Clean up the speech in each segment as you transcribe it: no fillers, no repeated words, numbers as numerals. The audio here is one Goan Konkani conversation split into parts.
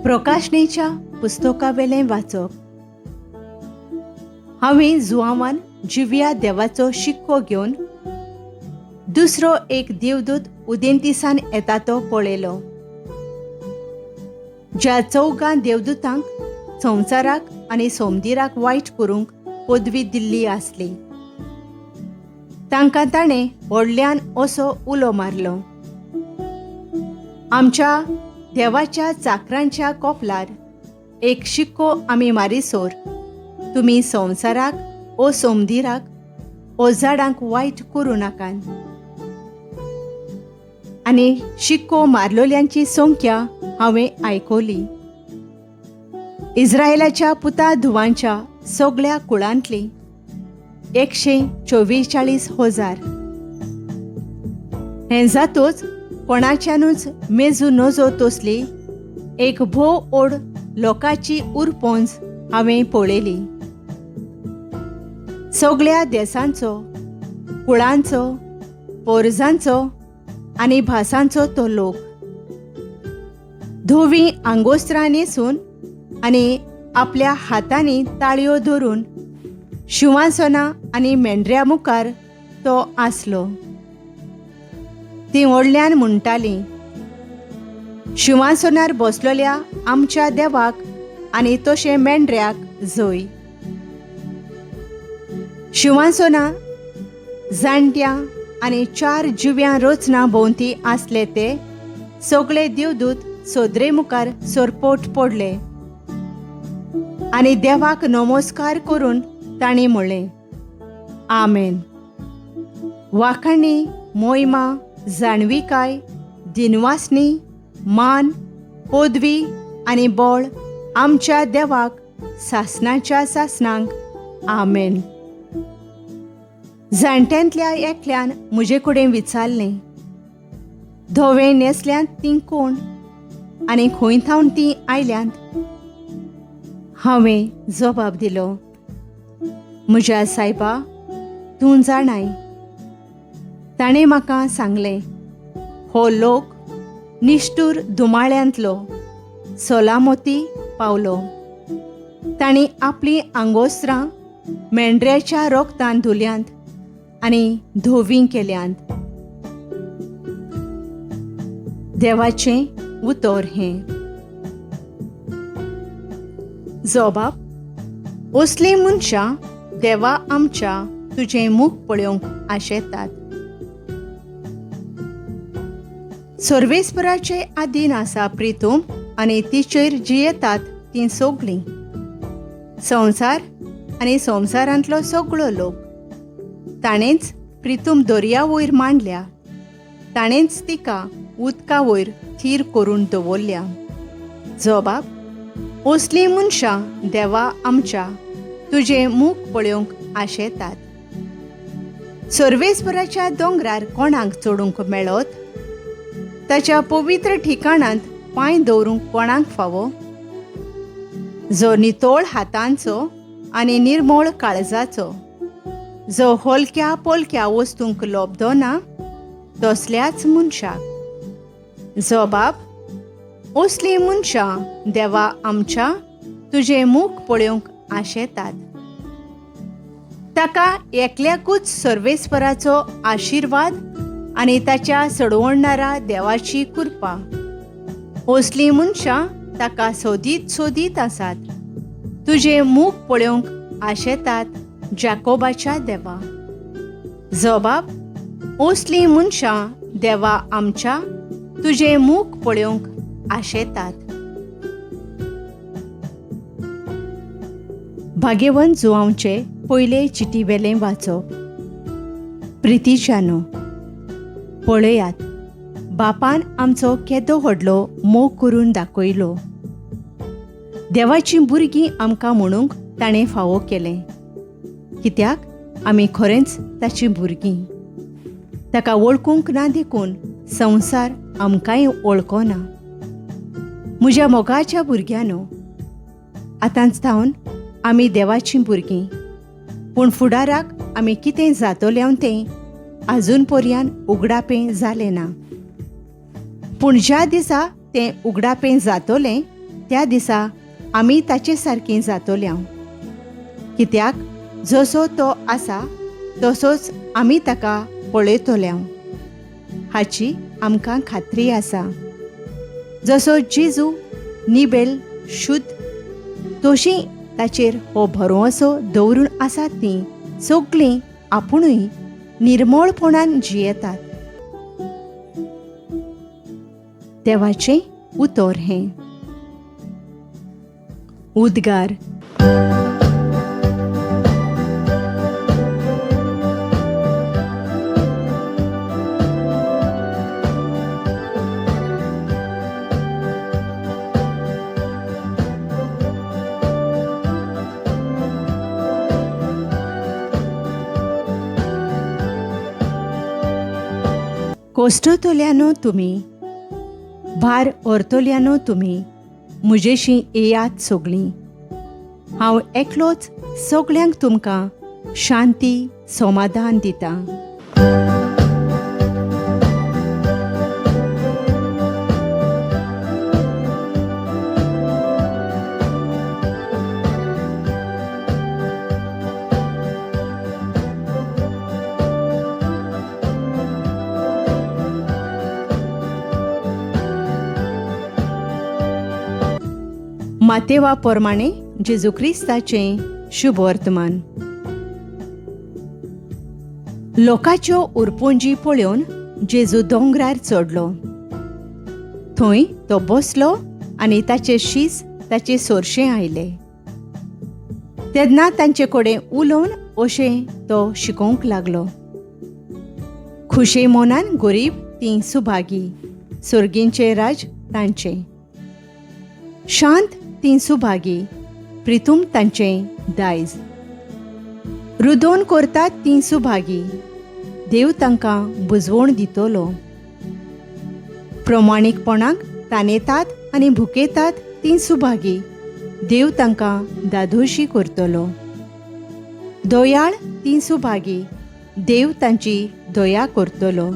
प्रकाशणेच्या पुस्तकावेलें वाचप. हांवें जुआंवान जिव्या देवाचो शिक्को घेवन दुसरो एक देवदूत उदेंतीसान येता तो पळयलो. ज्या चौगां देवदूतांक संवसाराक आनी सोमदिराक वायट करूंक पदवी दिल्ली आसली, तांकां ताणें व्हडल्यान असो उलो मारलो, आमच्या देवाच्या चाकरांच्या कोपलार एक शिक्को आमी मारिसोर तुमी संवसाराक ओ सोमदिराक ओ झाडांक वायट करूं नाकात. आनी शिक्को मारलोल्यांची संख्या हांवें आयकली. इस्रायलाच्या पुता धुवांच्या सगळ्या कुळांतली 144,000. हें जातूच कोणाच्यानूच मेजू नजो तसली एक भोव ओड लोकांची उरपोंज हांवें पळयली. सगळ्या देसांचो, कुळांचो, पोरजांचो आनी भासांचो तो लोक धवीं आंगोस्त्रां न्हेसून आनी आपल्या हातांनी ताळयो धरून शिंवासनां आनी मेंढऱ्या मुखार तो आसलो. तीं व्हडल्यान म्हणटालीं, शिंवासनार बसलेल्या आमच्या देवाक आनी तशें मेंढऱ्याक जय. शिंवासनां जाणट्यां आनी चार जिव्यां रचना भोंवती आसले ते सगळे देवदूत सोदरे मुखार सरपोट पडले आनी देवाक नमस्कार करून तांणी म्हणलें, आमेन. वाखाणी, मोयमा, जाणविकाय, दिनवासनी, मान, पदवी आनी बळ आमच्या देवाक सासणाच्या सासणांक. आमेन. जाणट्यांतल्या एकल्यान म्हजे कडेन विचारलें, धवें न्हेसल्यांत तीं कोण आनी खंय थावन तीं आयल्यांत? हांवें जबाब दिलो, म्हज्या सायबा, तूं जाणाय. ताणें म्हाका सांगलें, हो लोक निश्ठूर धुमाळ्यांतलो सोलामोती पावलो. तांणी आपलीं आंगोस्त्रां मेंढऱ्याच्या रोगतान धुल्यांत आनी धवीं केल्यांत. देवाचें उतर हें. जोबाब, असलीं मनशां देवा आमच्या तुजें मुख पळोवंक आशेतात. सर्वेस्पराचे आदीन आसा प्रितूम आनी तिचेर जियेतात तीं सगळीं. संवसार आनी संवसारांतलो सगळो लोक. ताणेंच प्रितूम दर्या वयर मांडल्या, ताणेंच तिका उदका वयर थीर करून दवरल्या. जबाब, असलीं मनशां देवा आमच्या तुजें मुख पळोवंक आशेतात. सर्वेस्पराच्या दोंगरार कोणाक चडूंक मेळत? ताच्या पवित्र ठिकाणांत पांय दवरूंक कोणाक फावो? जो नितळ हातांचो आनी निर्मळ काळजाचो, जो हलक्या पोलक्या वस्तूंक लोबदो ना तसल्याच मनशाक. जबाब, असलीं मनशां देवा आमच्या तुजें मुख पळोवंक आशेतात. ताका एकल्याकूच सर्वेस्पराचो आशिर्वाद आनी ताच्या सडवणारा देवाची कृपा. असलीं मनशां ताका सोदीत सोदीत आसात, तुजें मुख पळोवंक आशेतात जाकोबाच्या देवा. जबाब, असलीं मनशां देवा आमच्या तुजें मुख पळोवंक आशेतात. भाग्यवंत जुआंवचे पयले चिटीवेलें वाचप. प्रितीच्यानो, पळयात, बापान आमचो केदो व्हडलो मोग करून दाखयलो. देवाचीं भुरगीं आमकां म्हणूंक ताणें फावो केलें, कित्याक आमी खरेंच ताचीं भुरगीं. ताका वळखूंक ना देखून संवसार आमकांय वळखना. म्हज्या मोगाच्या भुरग्यांनो, आतांच थावन आमी देवाचीं भुरगीं, पूण फुडाराक आमी कितें जातलें तें आजून पर्यान उगडापें जालें ना. पूण ज्या दिसा तें उगडापें जातलें त्या दिसा आमी ताचे सारकीं जातोल्या, कित्याक जसो तो आसा तसोच आमी ताका पळयतल्या हाची आमकां खात्री आसा। जसो जेजू निबेल शुद्ध तशी ताचेर हो भरवंसो दवरून आसा तीं सगळीं आपुणूय निर्मळपणान जियेतात। देवाचें उतर हें। उद्गार। कोश्टतल्यानो तुमी, भार व्हरतल्यानो तुमी, म्हजेशी येयात सगळीं। हांव एकलोच सगळ्यांक तुमकां शांती समाधान दितां। मातेवा प्रमाणे जेजू क्रिस्ताचें शुभ वर्तमान। लोकांच्यो उरपुंजी पळोवन जेजू दोंगरार चडलो। थंय तो बसलो आनी ताचे शीस ताचे सोरशे आयले। तेन्ना तांचे कडेन उलोवन अशें तो शिकोवंक लागलो। खुशे मनान गरीब तीं सुभागी, सर्गींचें राज तांचें। शांत तीं सुभागी, प्रितूम तांचें दायज। रुदोन करतात तीं सुभागी, देव तांकां बुजवण दितलो। प्रमाणीकपणाक तानेतात आनी भुकेतात तीं सुभागी, देव तांकां दादोशी करतलो। दयाळ तीं सुभागी, देव तांची दया करतलो।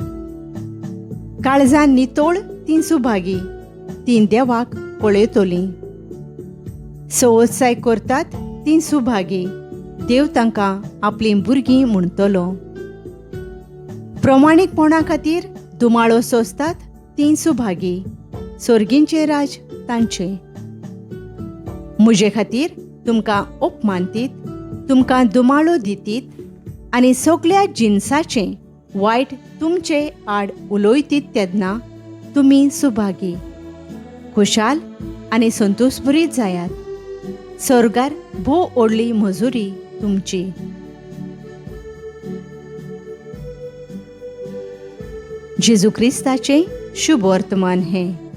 काळजान नितोळ तीं सुभागी, तीं देवाक पळयतलीं। सवसाय करतात तीं सुभागी, देव तांकां आपलीं भुरगीं म्हणटलो। प्रमाणीकपणा खातीर दुमाळो सोंसतात तीं सुभागी, सर्गींचें राज तांचें। म्हजे खातीर तुमकां अपमानतीत, तुमकां दुमाळो दितीत आनी सगल्या जिनसाचें वायट तुमचे आड उलयतीत तेन्ना तुमी सुभागी। खुशाल आनी संतोशभरीत जायात, सर्गार भोव व्हडली मजुरी तुमची। जेजू क्रिस्ताचें शुभ वर्तमान हें।